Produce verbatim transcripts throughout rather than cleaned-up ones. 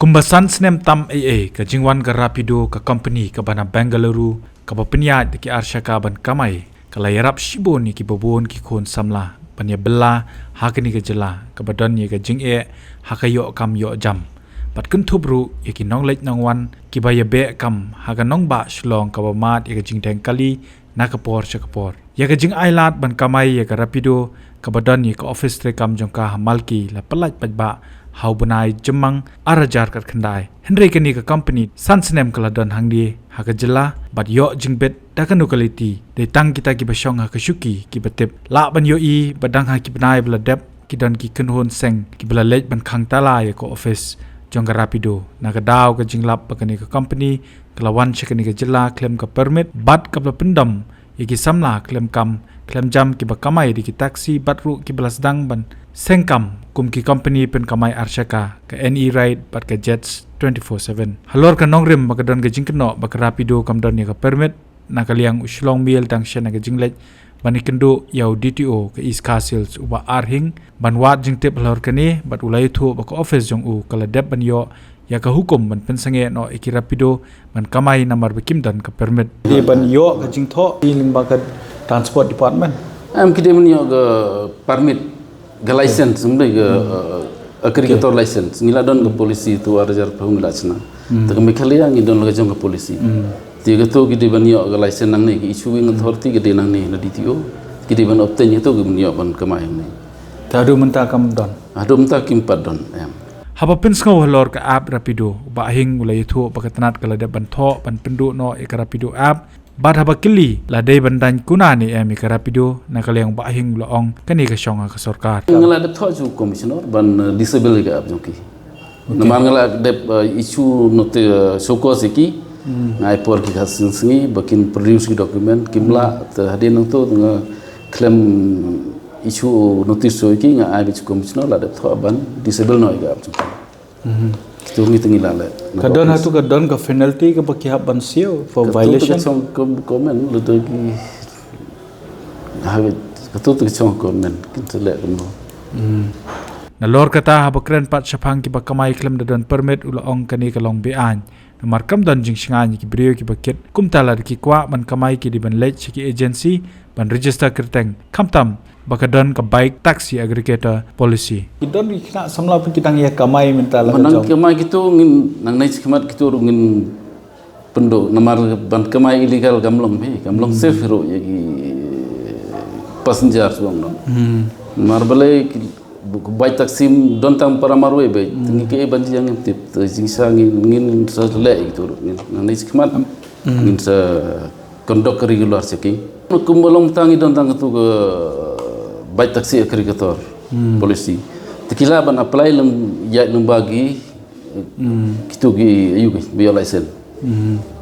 Kumba san snem tam ei ei, ka jingwan ka Rapido, ka company kaba na Bengaluru, kaba pynïaid da ki arshaka ban kamai, ka la ïarap shibun ïa kiba bun ki khun samla ban ïabylla ha kane ka jylla kaba don ïa ka jingeh ha ka ïoh kam ïoh jam, bad kynthup ruh ïa ki nongleit nongwan kiba ïabeh kam ha ka nongbah Shillong kaba mad ïa ka jingdheng kali na ka por sha ka por. Ïa ka jingailad ban kamai ïa ka Rapido kaba don ïa ka ophis treikam jong ka ha Malki la pyllait paidbah ha u bnai Jymmang ar hajar khatkhyndai. Hynrei kane ka company san snem ka la don hangne ha ka jylla bad ïoh jingbit da kano ka lynti, dei tang kita kiba shong ha ka shuki kiba tip. Lah ban ïohi ba dang ha ki bnai ba la dep ki don ki kynhun seng kiba la leit ban khang tala ïa ka ophis jong ka Rapido, na ka daw ka jinglap ba kane ka company ka la wan sha kane ka jylla khlem ka permit bad kaba la pyndom ïa ki samla khlem kam khlem jam kiba kamai da ki taxi bad ruh kiba la sdang ban seng kam kum ki company pynkamai arshaka, ka NE Ride bad ka Jets twenty-four seven. Halor ka nongrim ba ka don ka jingkynnoh ba ka Rapido kam don ïa ka permit, na ka liang u Shillong Mail dang shen na ka jingleit ban ïakynduh ïa u DTO ka East Khasi Hills, u Bah Arhing, ban wad jingtip halor kane, bad u la ïathuh ba ka ophis jong u ka la dep ban ïoh ïa ka hukum ban pynsangeh noh ïa ki Rapido ban kamai namar ba kim don ka permit. Dei ban ïoh ka jingthoh lyngba ka Transport Department? Em, ki dei ban ïoh ka permit, ka license, ym dei ka, uh, aggregator license. Ngi la don ka policy tu ar hajar phew ngi la shna. Te ka Meghalaya ngi don la ka jong ka policy. Te kato ki dei ban ïoh ka license nangne, ka issuing authority ka dei nangne na DTO. Ki dei ban obtain kato ki ban ïoh ban kamai hangne. Te haduh mynta kam don? Haduh mynta kim pat don, em. Haba pynsngew halor ka app Rapido, u Bah Hing u la ïathuh ba ka tnat ka la dep ban thoh ban pynduh noh ïa ka Rapido app, bad haba kylli la dei ban daiñ kuna ne em ïa ka Rapido, na ka liang u Bah Hing u la ong kane ka shong ha ka sorkar. Nga la dep thoh sha u commissioner ban, eh, disable ïa ka app jong ki. Namar nga la dep, eh, issue notice, eh, show cause ïa ki. Nga ai por ki khatsien sngi ba kin produce ki document, kim lah, te hadien nangto nga khlem issue notice sha ki, nga ai beit sha u commissioner, la dep thoh ban disable noh ïa ka app jong ki. Kito ngi te ngi la leh. Ka don hatu ka don ka penalty kaba ki hap ban siew for violation? Kato te ka shong ka, ka men, lada ki, ha, kato te ka shong ka men, kin sa leh kumno. Nalor kata, haba kren pat shaphang kiba kamai khlem da don permit, u la ong kane ka long be-aiñ. Namar kam don jingshngaiñ ïa ki briew kiba kit. Kumta lada ki kwah ban kamai ki dei ban leit sha ki agency ban register kyrteng, khamtam ba ka don ka bike taxi aggregator policy. Ki don ki khynnah samla pat ki dang ïa kamai mynta la ka jong. Ba nang kamai kito ngin, nangne shakhmat kito ruh ngin pynduh, namar ban kamai illegal kam long hi, kam long safe ruh ïa ki passenger shuh noh. Namar balei ki bike taxi don tang para marwei beit, te ngi kaei ban jia ngim tip, te jingshai ngin, ngin sa leh ïa kito ruh, ngin, nangne shakhmat ngin sa conduct regular checking. Kumba long tang ngi don tang katu ka bike taxi aggregator policy. Te ki lah ban apply lem, ïaid lyngba ki, kitu ki, ayu ki, ba ïoh license.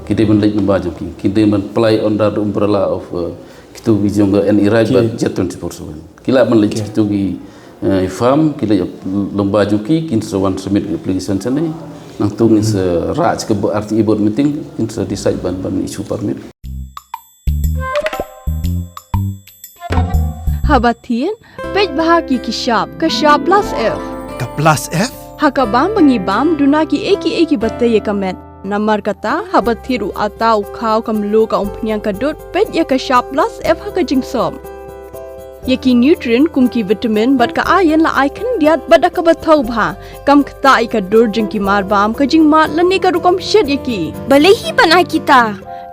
Ki dei ban leit lyngba jong ki. Ki dei ban apply under the umbrella of, uh, kitu ki jong ka NE Ride bad Jet twenty-four seven. Ki lah ban leit kitu ki, eh, firm, ki leit lyngba jong ki, kin sa wan submit ki application shane. Nangtu ngin sa rah ka RTI board meeting, kin sa decide ban, ban issue permit. Haba thied, peit bha ki ki shap, ka shap plus F. Ka plus F? Ha ka bam ba ngi bam, duna kiei kiei kiba tei ïa ka met. Namar kata, haba thied u atta, u khaw, ka mluh, ka umphniang, ka dud, peit ïa ka shap plus F ha ka jingsop. Ïa ki nutrient kum ki vitamin bad ka iron la ai khyndiat bad da kaba thaw bha. Kam ktah ïa ka dur jong ki mar bam, ka jingmad lane ka rukom shet ïa ki. Balei hi ban ai kita?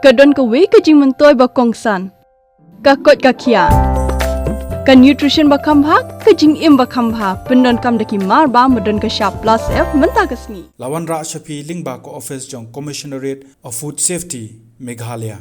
Ka don kawei ka jingmyntoi ba kongsan. Ka koit ka khiah. Ka nutrition ba kham bha, ka jingim ba kham bha, pyndonkam da ki mar bam ba don ka shap plus F mynta ka sngi. La wanrah sha phi lyngba ka office jong Commissionerate of Food Safety, Meghalaya.